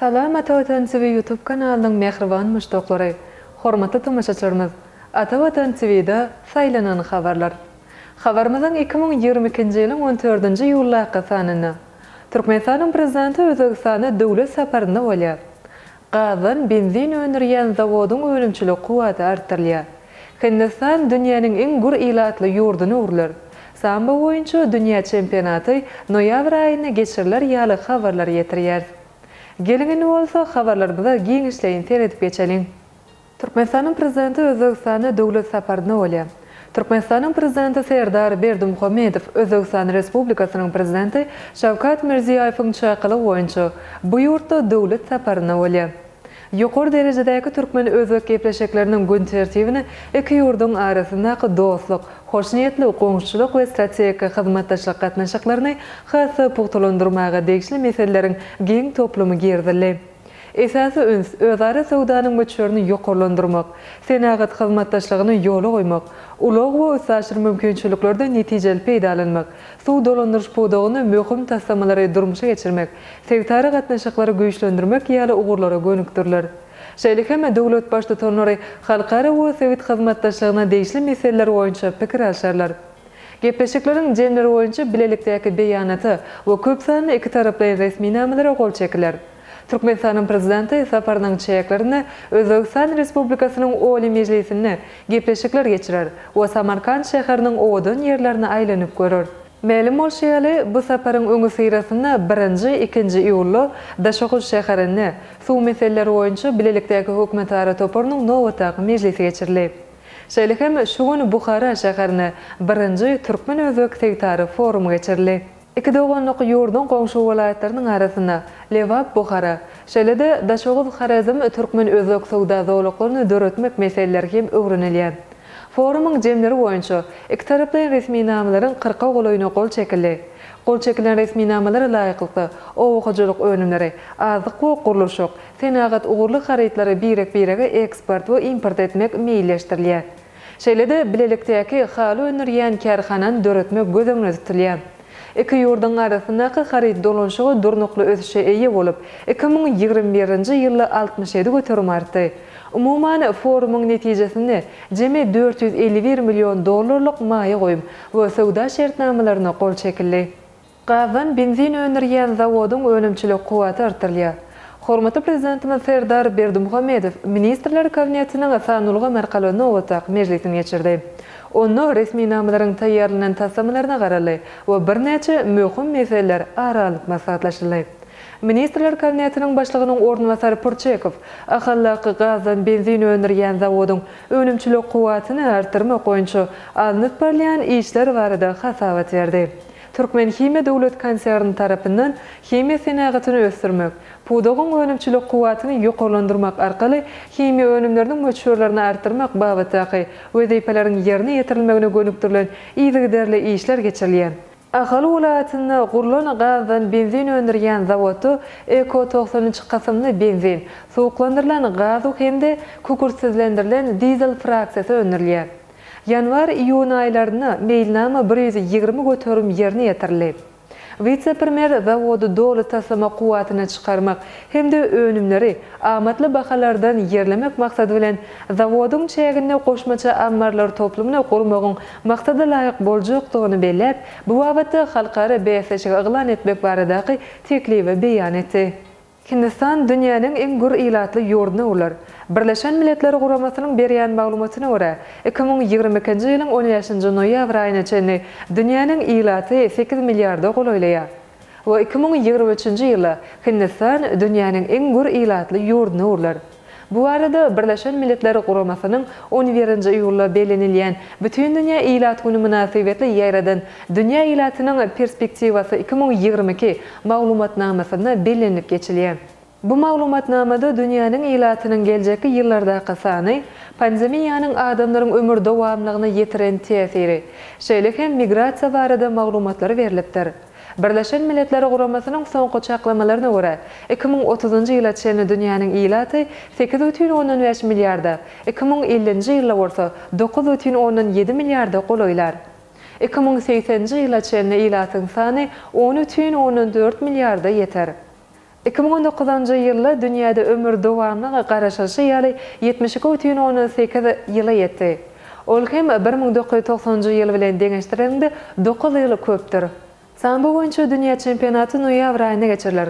Salam Ata Watan TV YouTube kanalynyň mähriban muşdaklary! Hormatly tomaşaçylarymyz! Ata Watan TV-da saýlanan habarlar. Habarymyzyň 2022-nji ýylyň on dördünji iýuldaky sanynda Türkmenistanyň Prezidenti Özbegistana döwlet saparynda bolýar. Gazdan benzin öndürýän zawodyň önümçilik kuwwaty artdyrylýar. Hindistan dünýäniň iň gür ilatly ýurduna öwrüler. Sambo boýunça dünýä çempionaty noýabr aýynda geçiriler ýaly habarlary ýetirýäris. Geliň indi bolsa habarlarymyza giňişleýin seredip geçeliň. Türkmenistanyň Prezidenti Özbegistana döwlet saparynda bolýar. Türkmenistanyň Prezidenti Serdar Berdimuhamedow Özbegistan Respublikasynyň Prezidenti Şawkat Mirziýoýewiň çakylygy boýunça bu ýurtda döwlet saparynda bolýar. Ýokary derejedäki türkmen-özbek gepleşikleriniň gün tertibine iki ýurduň arasyndaky dostluk, hoşniýetli goňşuçylyk we strategik hyzmatdaşlyk gatnaşyklaryny has-da pugtalandyrmaga degişli meseleleriň giň toplumy girizildi. Esasy üns özara söwdanyň möçberini ýokarlandyrmak, senagat hyzmatdaşlygyny ýola goýmak, ulag we üstaşyr mümkinçiliklerden netijeli peýdalanmak, suw dolandyryş pudagynda möhüm taslamalary durmuşa geçirmek, sebitara gatnaşyklary güýçlendirmek ýaly ugurlara gönükdiriler. Şeýle hem döwlet Baştutanlary halkara we sebit hyzmatdaşlygyna degişli meseleler boýunça pikir alşarlar. Gepleşikleriň jemleri boýunça bilelikdäki beýanata we köp sanly ikitaraplaýyn resminamalara gol çekiler. Türkmenistanyň Prezidenti saparynyň çäklerinde Özbegistan Respublikasynyň Oliý Mejlisinde gepleşikler geçirer we Samarkant şäheriniň owadan ýerlerine aýlanyp görer. Mälim bolşy ýaly, bu saparyň öňüsyrasynda birinji, ikinji iýulda Daşoguz şäherinde suw meseleleri boýunça bilelikdäki hökümetara toparynyň nobatdaky mejlisi geçirildi. Şeýle hem şu gün Buhara şäherinde birinji türkmen-özbek sebitara forumy geçirildi. Iki doganlyk ýurduň goňşy welaýatlarynyň arasynda Lebap-Buhara, şeýle-de Daşoguz-Horezm türkmen-özbek söwda zolaklaryny döretmek meseleleri hem öwrenilýär. Forumyň jemleri boýunça ikitaraplaýyn resminamalaryň kyrka golaýyna gol çekildi. Gol çekilen resminamalara laýyklykda, oba hojalyk önümleri, azyk we gurluşyk, senagat ugurly harytlary birek-birege eksport we import etmek meýilleşdirilýär. Şeýle-de bilelikdäki haly öndürýän kärhanany döretmek göz öňünde tutulýar. Iki ýurduň arasyndaky haryt dolanyşygy durnukly ösüşe eýe bolup, 2021-nji ýylda 67% artdy. Umuman, forumyň netijesinde jemi 451 million dollarlyk maýa goýum we söwda şertnamalaryna gol çekildi. Gazdan benzin öndürýän zawodyň önümçilik kuwwaty artdyrylýar. Hormatly Prezidentimiz Serdar Berdimuhamedow Ministrler Kabinetiniň sanly ulgam arkaly nobatdaky mejlisini geçirdi. Onda resminamalaryň taýýarlanan taslamalaryna garaldy we birnäçe möhüm meseleler ara alnyp maslahatlaşyldy. Ministrler Kabinetiniň Başlygynyň orunbasary Purçekow Ahaldaky gazdan benzin öndürýän zawodyň önümçilik kuwwatyny artdyrmak boýunça alnyp barylýan işler barada hasabat berdi. Türkmenhimiýa döwlet konserni tarapyndan himiýa senagatyny ösdürmek, pudagyň önümçilik kuwwatyny ýokarlandyrmak arkaly himiýa önümleriniň möçberlerini artdyrmak babatdaky wezipeleriň ýerine ýetirilmegine gönükdirilen yzygiderli işler geçirilýär. Ahal welaýatynda gurlan gazdan benzin öndürýän zawodda Eko 93 kysymly benzin, suwuklandyrylan gaz hem-de kükürtsizlendirilen dizel fraksiýasy öndürilýär. Ýanwar-iýun aýlarynda meýilnama 120% ýerine ýetirildi. Wise-premýer zawody doly taslama kuwwatyna çykarmak hem-de önümleri amatly bahalardan ýerlemek maksady bilen zawodyň çäginde goşmaça ammarlar toplumyny gurmagyň maksada laýyk boljakdygyny belläp, bu babatda halkara bäsleşigi yglan etmek baradaky teklibi beýan etdi. Hindistan dünýäniň iň gür ilatly ýurduna öwrüler. Birleşen Milletler Guramasynyň berýän maglumatyna görä, 2022-nji ýylyň on bäşinji noýabr aýyna çenli dünýäniň ilaty sekiz milliarda golaýlaýar. We 2023-nji ýylda Hindistan dünýäniň iň gür ilatly ýurduna öwrüler. Bu barada Birleşen Milletler Guramasynyň on birinji iýulda bellenilýän Bütindünýä ilat güni mynasybetli ýaýradan Dünýä ilatynyň perspektiwasy 2022 maglumatnamasynda bellenilip geçilýär. Bu maglumatnamada dünýäniň ilatynyň geljekki ýyllardaky sany, pandemiýanyň adamlaryň ömür dowamlygyna ýetiren täsiri, şeýle hem migrasiýa barada maglumatlar berlipdir. Birleşen Milletler Guramasynyň soňky çaklamalaryna görä, 2030-njy ýyla çenli dünýäniň ilaty 8,5 milliarda, 2050-nji ýylda bolsa 9,7 milliarda golaýlar. 2080-nji ýyla çenli ilatyň sany 10,4 milliarda ýeter. 2019-njy ýylda dünýäde ömür dowamlygy garaşylyşy ýaly 72,8 ýyla ýetdi. Ol hem 1990-njy ýyl bilen deňeşdireniňde dokuz ýyl köpdür. Sambo boýunça dünýä çempionaty noýabr aýynda geçiriler.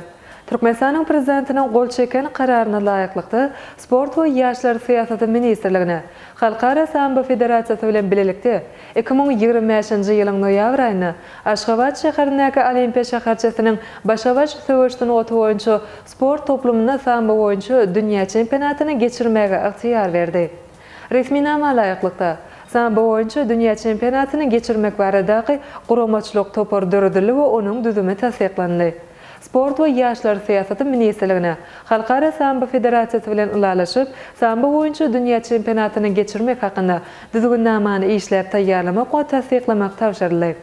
Türkmenistanyň Prezidentiniň gol çeken Kararyna laýyklykda, Sport we ýaşlar syýasaty ministrligine Halkara sambo federasiýasy bilen bilelikde 2025-nji ýylyň noýabr aýynda Aşgabat şäherindäki Olimpiýa şäherçesiniň başa-baş söweş sungaty boýunça sport toplumynda sambo boýunça dünýä çempionatyny geçirmäge ygtyýar berdi. Resminama laýyklykda, sambo boýunça dünýä çempionatyny geçirmek baradaky guramaçylyk topary döredildi we onuň düzümi tassyklanyldy. Sport we ýaşlar syýasaty ministrligine Halkara sambo federasiýasy bilen ylalaşyp, sambo boýunça dünýä çempionatyny geçirmek hakynda Düzgünnamany işläp taýýarlamak we tassyklamak tabşyryldy.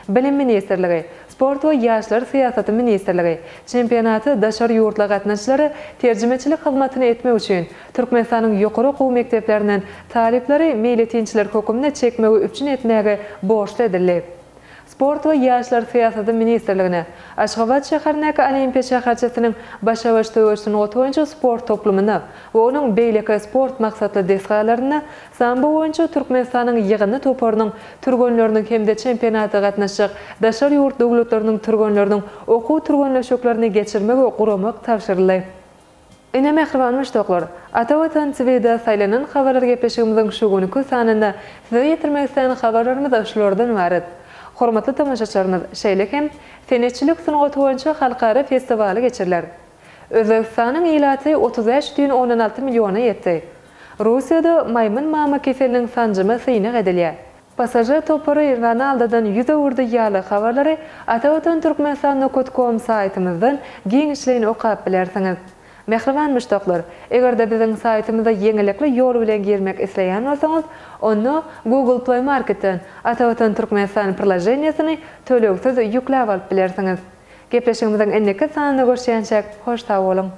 Bilim ministrligi, Sport we ýaşlar syýasaty ministrligi çempionata daşary ýurtly gatnaşyjylara terjimeçilik hyzmatyny etmek üçin Türkmenistanyň ýokary okuw mekdeplerinden talyplary meýletinçiler höküminde çekmegi üpjün etmäge borçly edildi. Sport we ýaşlar syýasaty ministrligine Aşgabat şäherindäki Olimpiýa şäherçesiniň başa-baş söweş sungaty boýunça sport toplumynda we onuň beýleki sport maksatly desgalarynda sambo boýunça Türkmenistanyň ýygyndy toparynyň türgenleriniň hem-de çempionata gatnaşjak daşary ýurt döwletleriniň türgenleriniň okuw-türgenleşiklerini geçirmek we guramak tabşyryldy. Ine mähriban muşdaklar, Ata Watan TVde saýlanan habarlar gepleşigimiziň şu günki sanynda size ýetirmek islän habarlarymyz şulardan ybarat. Hormatly tomaşaçylarymyz, şeýle hem Senetçilik sungaty boýunça halkara festiwaly geçiriler. Özbegistanyň ilaty 35,6 milliona ýetdi. Russiýada maýmyn mama keseliniň sanjymy synag edilýär. PSŽ topary Ronaldodan ýüz öwürdi ýaly habarlary Atavatan Türkmenistan nokat kom saýtymyzdan giňişleýin okap bilersiňiz. Mähriban muşdaklar, eger-de biziň saýtymyza ýeňillikli ýol bilen girmek isleýän bolsaňyz, onda Google Play Marketden Atavatan Türkmenistan priloženiýasyny tölegsiz ýükläp alyp bilersiňiz. Gepleşigimiziň indiki sanynda görüşýänçäk hoş sag boluň!